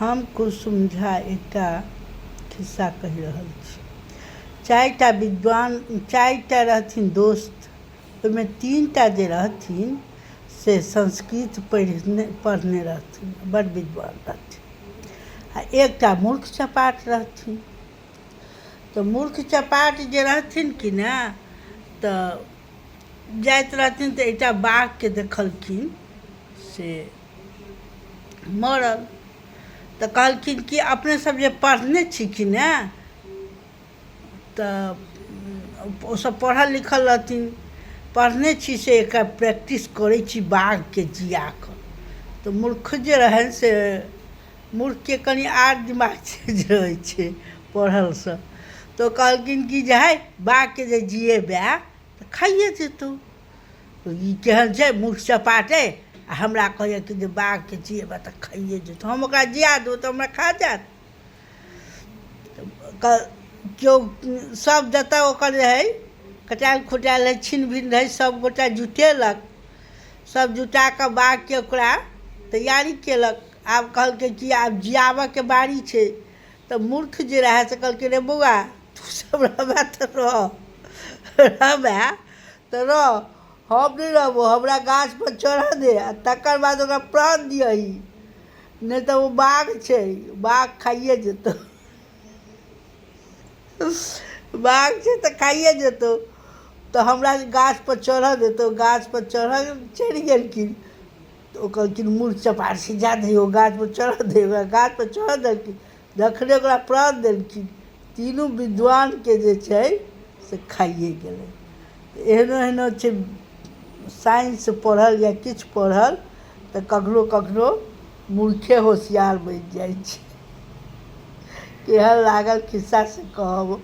हम कुसुम झा एकटा खिस्सा कहि रहल छी। चारिटा विद्वान चारिटा रहथिन दोस्त, ओहिमे तीनटा जे रहथिन से संस्कृत पढ़ने पढ़ने रहथिन, बड्ड विद्वान रहथिन आ एकटा मूर्ख चपाट रहथिन। तऽ मूर्ख चपाट जे रहथिन कि ने, तऽ जाइत रहथिन तऽ एकटा बाघके देखलखिन से मरल। तऽ कहलखिन कि अपने सब जे पढ़ने छी कि ने, तऽ ओसब पढ़ल लिखल रहथिन, पढ़ने छी से एकर प्रैक्टिस करै छी बाघके जियाकऽ। तऽ मूर्ख जे रहनि से मूर्खके कनि आर दिमाग तेज रहै छै पढ़लसँ। तऽ ओ कहलखिन कि जे हइ, बाघके जे जियेबै तऽ खाइए जेतौ। ई केहन छै मूर्ख चपाट अइ आ हमरा कहैए कि जे बाघके जियेबै तऽ खाइए जेतौ। हम ओकरा जिया देबै तऽ हमरा खा जायत। तऽ केओ सभ जतऽ ओकर रहै कटायल खोटायल रहै, छिन्न भिन्न रहै, सभगोटा जुटेलक। सभ जुटा कऽ बाघके ओकरा तैयारी केलक। आब कहलकै कि आब जियाबऽके बारी छै। तऽ मूर्ख जे रहए से कहलकै, रे बौआ, तू सब रहबे तऽ रह, रहबे तऽ रह, हम नहि रहबौ। हमरा गाछपर चढ़ऽ दे आ तकर बाद ओकरा प्राण दिअही, नहि तऽ ओ बाघ छै, बाघ खाइए जेतौ। बाघ छै तऽ खाइए जेतौ, तऽ हमरा गाछपर चढ़ऽ दे। तऽ ओ गाछपर चढ़ऽ चढ़ि गेलखिन। तऽ ओ कहलखिन, मूर्ख चपाट छै, जा दही, ओ गाछपर चढ़ऽ दे। ओकरा गाछपर चढ़ऽ देलखिन। जखने ओकरा प्राण देलखिन, तीनू विद्वानके जे छै से खाइए गेलै। तऽ एहनो एहनो छै, साइंस पढ़ल या किछु पढ़ल तऽ कखनो कखनो मूर्खे होशियार बनि जाइ छै। केहन लागल खिस्सा से कहब।